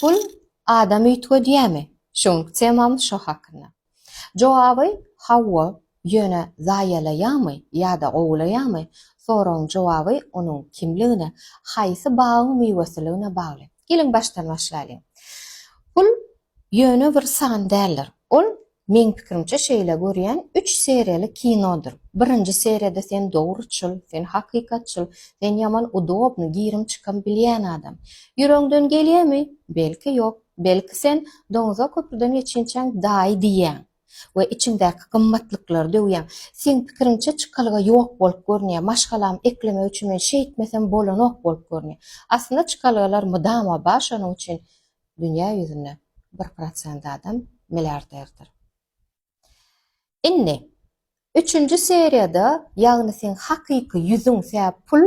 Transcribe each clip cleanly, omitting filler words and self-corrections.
Pul adamy üýtgedýärmi? Şu günki temamyz şo hakynda. Jogaby, hawa, ýöne zaýalaýarmy ýa-da gowulaýarmy? Soragyň jogaby onuň kimligine, haýsy bagyň miwesiligine bagly. Geliň başdan başlalyň. Pul ýöne bir san däldir. Ol Meň pikirimçe şeýle görýän üç seriýaly kinodyr. Birinji seriýada sen dogruçyl, sen hakykatçyl, sen ýaman udobny girim çykym bilýän adam. Ýüregiňden gelýämi? Belki ýok. Belki sen doňuza köprüden geçinçäň daýy diýýäň we içiňdäki gymmatlyklary döwýäň. Seň pikiriňçe çykalga ýok bolup görünýär. Maşgalamy eklemek üçin men şeýtmesem bolanok bolup görünýär. Aslynda çykalgalar mydama bar şonuň üçin Dünýä ýüzünde bir prosent adam milliarderdir. Indi, üçünji seriýada, ýagny seň hakyky ýüzüň, sebäbi pul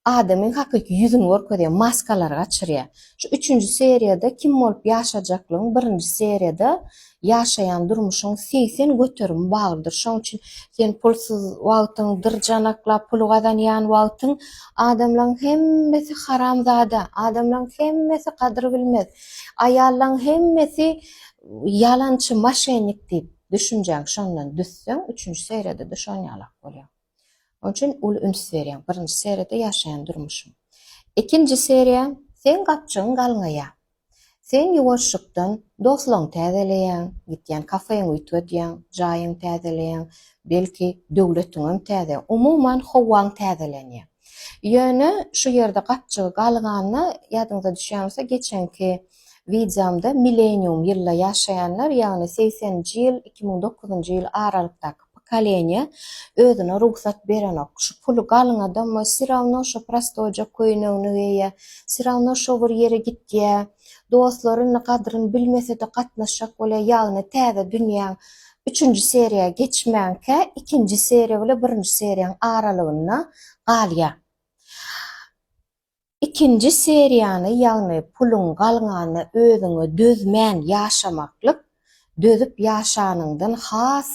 adamyň hakyky ýüzüni görkezýär, maskalary gaçyrýar. Şu üçünji seriýada kim bolup ýaşajaklygyň birinji seriýada ýaşaýan durmuşyň 80 göterimi baglydyr. Şonuň üçin sen pulsuz wagtyň, dyrjanaklap pul gazanýan wagtyň adamlaň hemmesi haramzada, adamlaň hemmesi gadyr bilmez, aýallaň hemmesi ýalançy, moşennik diýip düşünjäň şondan düzseň, üçünji seriýada-da şon ýalak bolýaň. Onuň üçin uly üns berýäň birinji seriýada ýaşaýan durmuşyň. Ikinji seriýa, seň gapjygyň galňaýar. Sen ýuwaşjykdan dostlaryňy täzeleýäň, gitýän kafeňi üýtgedýäň, jaýyňy täzeleýäň, belki, döwletiňem täze, umuman, howaň täzelenýär. Ýöne şu ýerde gapjygy galganda, ýadyňyza düşýän bolsa, geçenki wideomda millenium ýylda ýaşaýanlar, ýagny segseninji ýyl, 2009-njy ýyl aralykdaky pokoleniýa özüne rugsat berenok. Şu puly galňadam we sirawno şo prostoýja köýnegini geýýä, sirawno şo bir ýere gitýä. Dostlary indi gadryny bilmese-de gatnaşjak bolýa, ýagny täze dünýäň üçünji seriýa geçmänkä ikinji seriýa bile birinji seriýaň aralygynda galýa. Ikinji seriýany, ýagny puluň galňanyna özüňe dözmän ýaşamaklyk, dözüp ýaşanyňdan has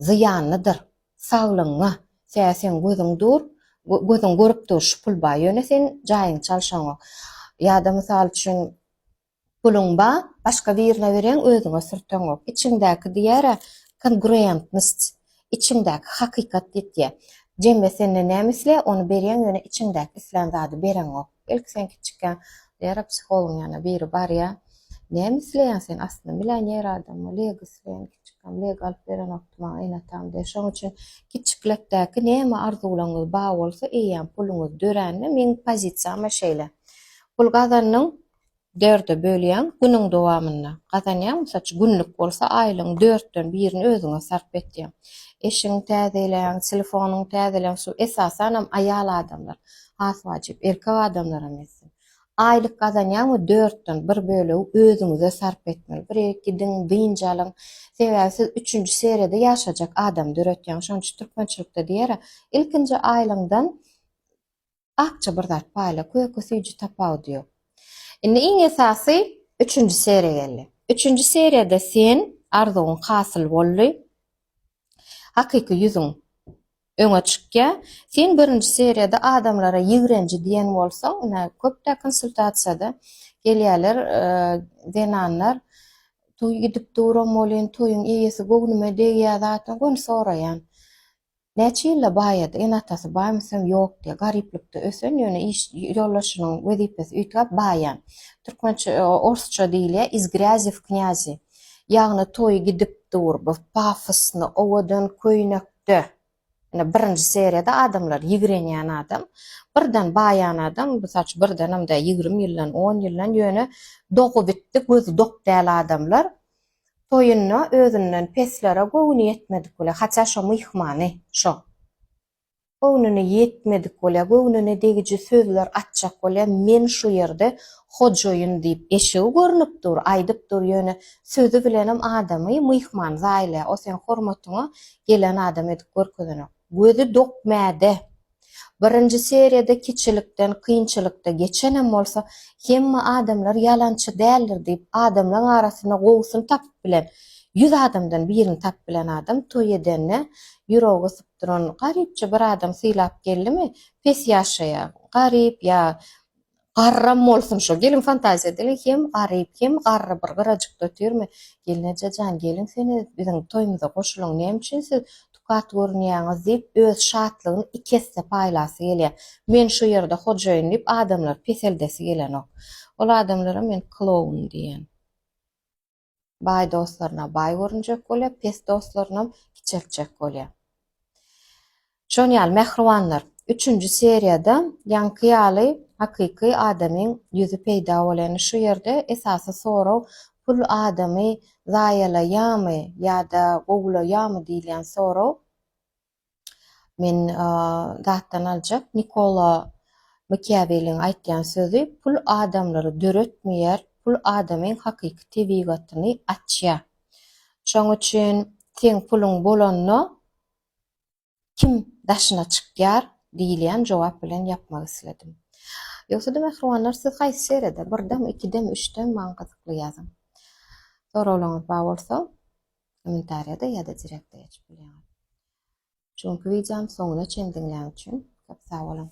zyýanlydyr saglygyňa. Sebäbi seň gözüň dur, gözüň görüp dur şu pul bar, ýöne sen jaýyňy çalşaňok. Ýa-da mysal üçin Puluň ba, başga birine berýäň özüňe sürteňok. Içiňdäki diýýär-ä kongruentnost, içiňdäki hakykat ýitýär. Jemgyýet senden näme isleýär, ony berýäň, ýöne içiňdäki islän zady bereňok. Belki sen kiçikäň diýýär-ä psihologyň ýanyna biri barýar, näme isleýäň sen aslynda millioner adam, lego isleýän kiçikäm lego alyp berenokdy maňa ene-atam diýýär. Şonuň üçin kiçiklekdäki näme arzuwlaryňyz bar bolsa eýýäm puluňyz dörände meň pozisiýam-a şeýle. Pul gazandyň, Dörde bölýäň, günüň dowamynda gazanýaň, mysal üçin, günlük bolsa aýlygyň dörtden birini özüňe sarp etýäň. Eşigiňi täzeleýäň, telefonyňy täzeleýäň, şu esasanam aýal adamlar has wajyp, erkek adamlaram etsin. Aýlyk gazanýaňmy dörtden bir bölegi özüňize sarp etmeli. Bir ýere gidiň, dynç alyň. Sebäbi siz üçünji seriýada ýaşajak adam döretýäň. Şonuň üçin türkmençilikde diýer-ä, ilkinji aýlygyňdan Akja bir zat paýla, köke süýji tapawudy ýok. Indi iň esasy üçünji seriýa geldi. Üçünji seriýada sen arzuwyň hasyl boldy. Hakyky ýüzüň öňe çykýar. Sen birinji seriýada adamlara ýigrenji diýen bolsaň, ine köpdä konsultasiýada gelýärler zenanlar toý gidip duram welin toýuň eýesi göwnüme degýär zatyn göni soraýan. Näçe ýylda baýady, ene-atasy baýmy diýsem, ýok diýýär. Garyplykda ösen, ýöne iş ýoldaşynyň wezipesi üýtgäp baýan. Türkmençe, orsça diýilýär, iz grýazi w knýazi. Ýagny toý gidip dur, bu pafosny, owadan köýnekde. Ine, birinji seriýada adamlar ýigrenýän adam, birden baýan adam, mysal üçin, birdenem däl, 20 ýyldan, on ýyldan, ýöne dogy bitdi, gözi dok däl adamlar Toýunda özünden peslere göwni ýetmedik bolýar. Hatda şo myhmany, şo. Göwnüne ýetmedik bolýar, göwnüne degiji sözler atjak bolýar, men şu ýerde hojaýyn diýip, eşigi görnüp dur, aýdyp dur, ýöne sözi bilenem adamy, myhmany zaýalaýar. O seň hormatyňa gelen adam edip görkezenok. Gözi dok mäde. Birinji seriýada kiçilikden kynçylykda geçenem bolsa, hemme adamlar ýalançy däldir diýip, adamlaň arasynda gowusyny tapyp bilen, ýüz adamdan birini tapyp bilen adam toý edende ýüregi gysyp duran garypja bir adam sylap geldimi, pes ýaşaýar, garyp ýa. Garram bolsun şo. Geliň fantaziýa edeliň, hem garyp, hem garry bir gyrajykda otyrmy? Gelneje jan, geliň seni biziň toýumyza goşulyň, näme üçin siz tukat görünýäňiz diýip, öz şatlygyny iki esse paýlasy gelýär. Men şu ýerde hojaýyn diýip, adamlary peseldesi gelenok. Ol adamlara men kloun diýýän. Baý dostlaryna baý görünjek bolýar, pes dostlarynam kiçeltjek bolýar. Şon ýaly mähribanlar, üçünji seriýada ýaňky ýaly hakyky adamyň ýüzi peýda bolýar. Indi şu ýerde esasy sorag pul adamy zaýalaýarmy ýa-da gowulaýarmy diýilýän sorag. Men zatdan aljak Nikola Makiawelliň aýtýan sözi pul adamlary döretmeýär, pul adamyň hakyky tebigatyny açýar. Şoň üçin seň puluň bolanda kim daşyna çykýar diýilýän jogap bilen ýapmak isledim. Ýogsa-da mähribanlar siz haýsy seriýada birdemi, ikidemi, üçdemi maňa gyzykly ýazyň. Soraglaryňyz bar bolsa kommentariýada ýa-da direktde geçip bilýäňiz. Şu günki wideony soňuna çenli diňlän üçin köp sag boluň.